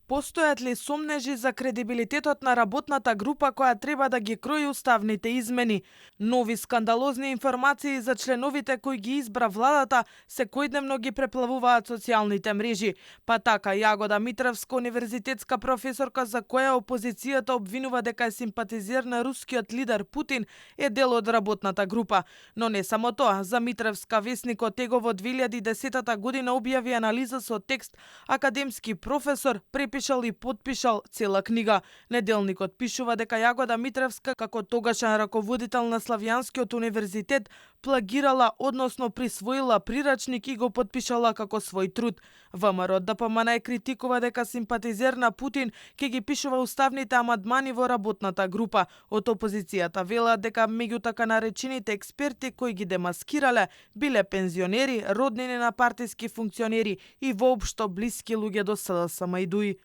Постојат ли сомнежи за кредибилитетот на работната група која треба да ги крои уставните измени? Нови скандалозни информации за членовите кои ги избра владата секојдневно ги преплавуваат социјалните мрежи. Па така Јагода Митревска, универзитетска професорка за која опозицијата обвинува дека е симпатизер на рускиот лидер Путин, е дел од работната група. Но не само тоа, за Митревска весникот Его во 2010 година објави анализа со текст академски професор препишал и потпишал цела книга. Неделникот пишува дека Јагода Митревска, како тогашен раководител на Славјанскиот универзитет, плагирала, односно присвоила прирачник и го потпишала како свој труд. ВМРО ДПМН критикува дека симпатизер на Путин ќе ги пишува уставните амандмани во работната група. Од опозицијата велат дека меѓу така наречените експерти кои ги демаскирале биле пензионери, роднини на партиски функционери и воопшто блиски луѓе до СДСМ и ДУИ.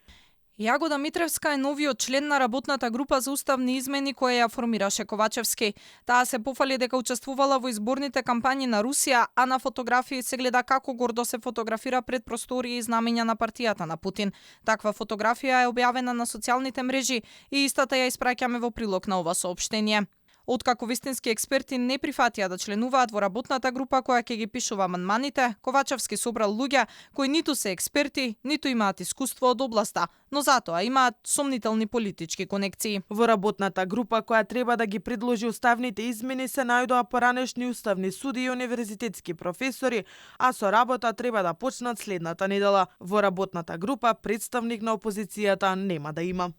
Јагода Митревска е новиот член на работната група за уставни измени која ја формираше Ковачевски. Таа се пофали дека учествувала во изборните кампањи на Русија, а на фотографии се гледа како гордо се фотографира пред простории и знамења на партијата на Путин. Таква фотографија е објавена на социјалните мрежи и истата ја испраќаме во прилог на ова соопштение. Откако вистински експерти не прифатија да членуваат во работната група која ќе ги пишува амандманите, Ковачевски собрал луѓе кои ниту се експерти, ниту имаат искуство од областа, но затоа имаат сомнителни политички конекции. Во работната група која треба да ги предложи уставните измени се најдоа поранешни уставни суди и универзитетски професори, а со работа треба да почнат следната недела. Во работната група представник на опозицијата нема да има.